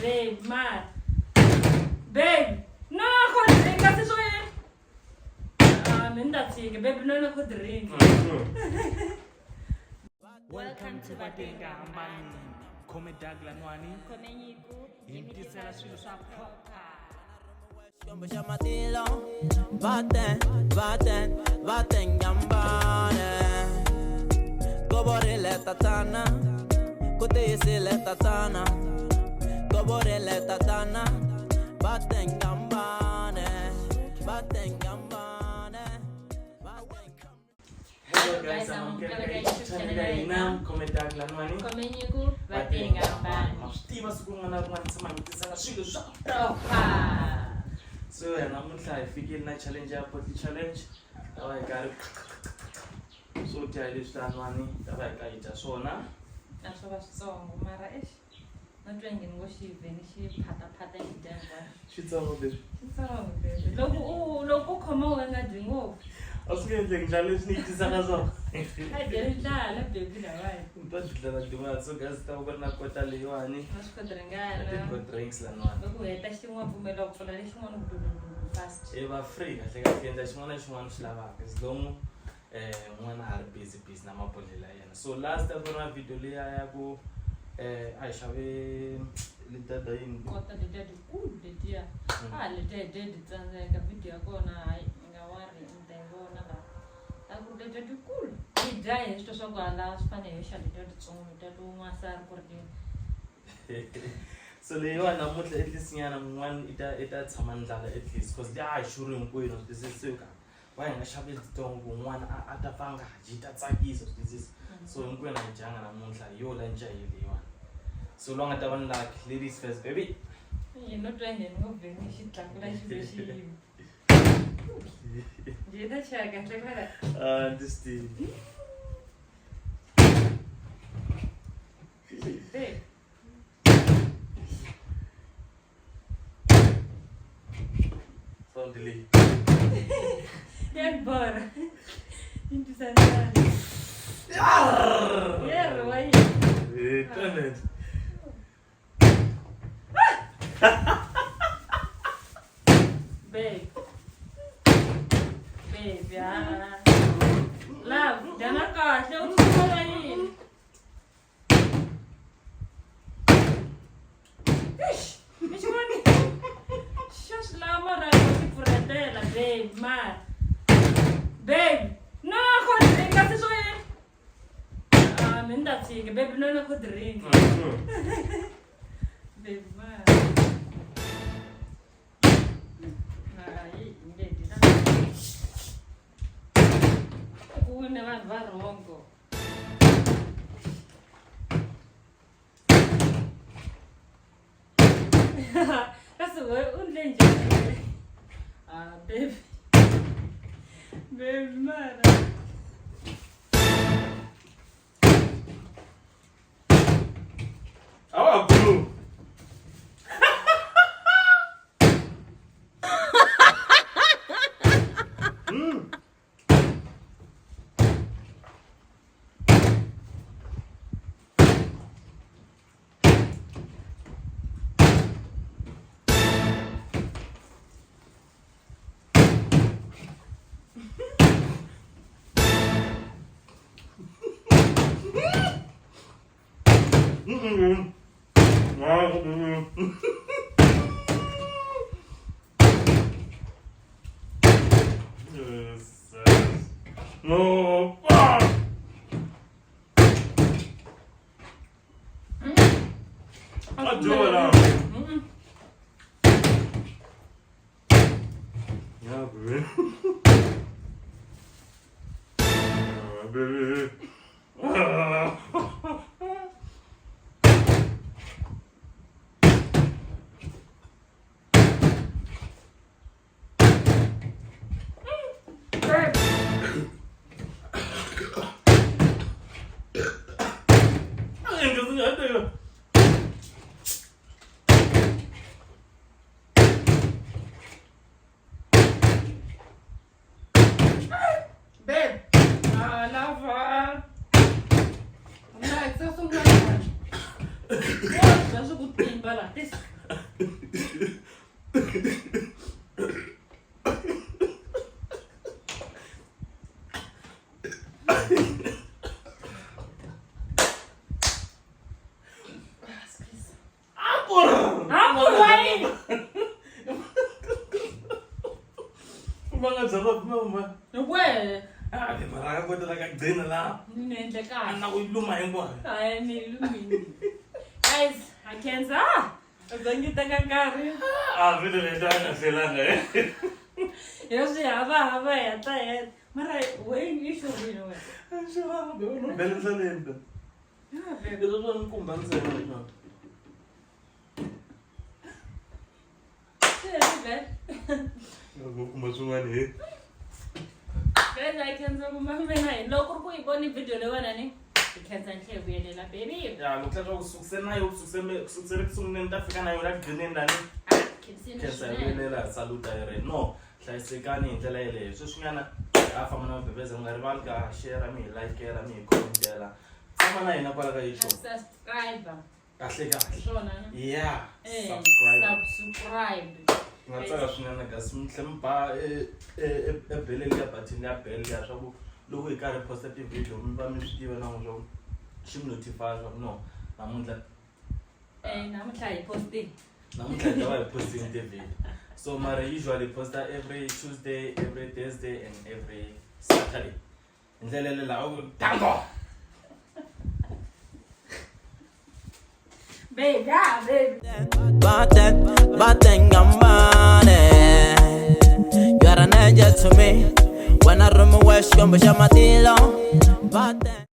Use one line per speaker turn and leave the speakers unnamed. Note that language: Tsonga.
Babe, mara. Babe, no cold drink kasi swo yini? Ah, mi ni ta tshika. Babe, no na cold drink.
Welcome to
Vatenga Hambani Khome Doug Lanwani
Khome Nyiku
hi mi tisela swilo swa proper.
Xikwembu xa matilo vaten vaten vatengambane kovorile tatana ku tiyisile tatana kovorile tatana vatengambane vatengambane.
Hello guys, amukela ka YouTube channel ya hina Khome Doug Lanwani.
Khome Nyiku Vatenga Hambani.
Ma swi tiva siku rin'wana na rin'wana tshama hi tisela swilo swa
Proper.
So ya namuntlha hi fikile na challenge ya potty challenge. Ta va hi karhi swo dya hi leswi lanwani ta va hi ka hi dya swona.
A swo va switsongo mara eish. No twa nge ni ngo xi vhe ni xi phataphata xi dya hinkwaxo.
Xitsongo baby.
Xitsongo baby. Loko u loko u khoma u nga dyi ngopfu.
A swi nge endleki ndlala leswi ni yi tisaka swona.
A dyeli ndlala baby lawani.
Ni ta dlala tin'wana so guys ta va ku ri na kota leyiwani.
Na swikhodiringana.
Na ti-cold drinks laniwani.
Loko u heta xin'wana pfumela ku pfula lexin'wana ku fast.
E va free kahle kahle endla xin'wana na xin'wana xi lavaka as long n'wana a ri busy busy na mabodhlela ya yena. So last a ku ri na video liya ya ku a hi xave letiya ta yini
Kota letiya tikulu letiya. A letiya hi dye ti tsandzeka video ya kona hayi mi nga worry mi ta yi vona la. A ku letiya tikulu hi dya hi switwa swa ku hala swi fanele hi xa letiya titsongo letiya to un'wana se a ri ku rileni.
So leyiwani namuntlha at least nyana n'wana i ta tshama ndlala at least cause liya a hi xurhi hinkwenu swi twisisa ka wa hi nga xavi letitsongo ku n'wana a ta pfa a nga dyi yi ta tsakisa swi twisisa so hinkwenu a hi dyanga namuntlha hi yo lunch hi leyiwani so loyi a nga ta va ni luck ladies first baby.
Yi no twa njhani ngo vhe ni xi tlakula xi ve xi yima. Njhe ta chaya kahle kwala.
Ah, ndzi swi tivi.
Babe.
Sound leyi.
Ya ni borha. Yi ni twisa ndlala. Yerho wa yini?
Eh, damn it.
Babe. Babe, ya. Love, dyana kahle u tshungula yini? Eish, mi xi voni? Xa swi lava mara ku ti pfurhetela babe mara. Babe, no cold drink kasi swo yini? Ah, mi ni ta tshika babe no na cold drink. Babe mara. Hayi, hi nge dyi na. Ku wine vanhu va rhongo. Kasi we u ndle njhani? Ah, baby. Baby mara.
Awa blue. Mm-mm. Yes, yes. No. Ah! A dyola. Yeah, baby. Yeah, baby. Ah.
Babe, ah, lava. I'm like, so so good. Swi ku timba la.
luma
Wehe.
a phepha ra ka kota la ka gcina laha
Ni endle
a
kahle.
na ku yi luma hinkwayo.
Hayi ni yi lumile. Guys, I can't ah. Zangi teka nkarhi.
A vhele leyi ta nga hlelanga eh.
Hi swi hava hava hi hatla heta. Mara wena i xurhile wena.
A xurhanga be u bele ndlaleni be.
Ah, babe.
Leswi swa ni kumba ntsena leswiwani.
Swi heli vhele.
Loko u kumba swin'wana he.
Guys, I khensa ku mamela hi loko ku ri ku yi voni video leyiwani ni hi khensa ni tlhela hi vuyelela baby.
Ya loko hla swa ku sukise na yo sukise sukisele ku sunguleni ta fika na yona ku gcineni lani.
Ah, khensini
Khensa hi
swinene.
vuyelela saluta hi ri no hlayisekani hi ndlela yeleyo. Sweswinyana ha famba na mabebeza mi nga rivali ka share mi hi likela mi hi commentela. Tshama na hina kwala ka YouTube.
Subscribe.
Kahle kahle.
Swona ne?
Yeah.
Eh,
Subscribe.
Subscribe.
Nga tsaka swinene kasi mi tlhe mi ba ebeleni liya button ya bell liya swa ku loko hi karhi hi posta ti-video mi va mi swi tiva na n'wina swa ku xi mi notify swa ku no namuntlha
Eh, namuntlha hi postini.
namuntlha hi ta va hi postini ti-video. So mara usually posta every Tuesday, every Thursday and every Saturday. Hi ndlela yaleyo laha u dango.
Baby, ah, baby.
Baten, baten gambane. You are an angel to me. When I room with Baten.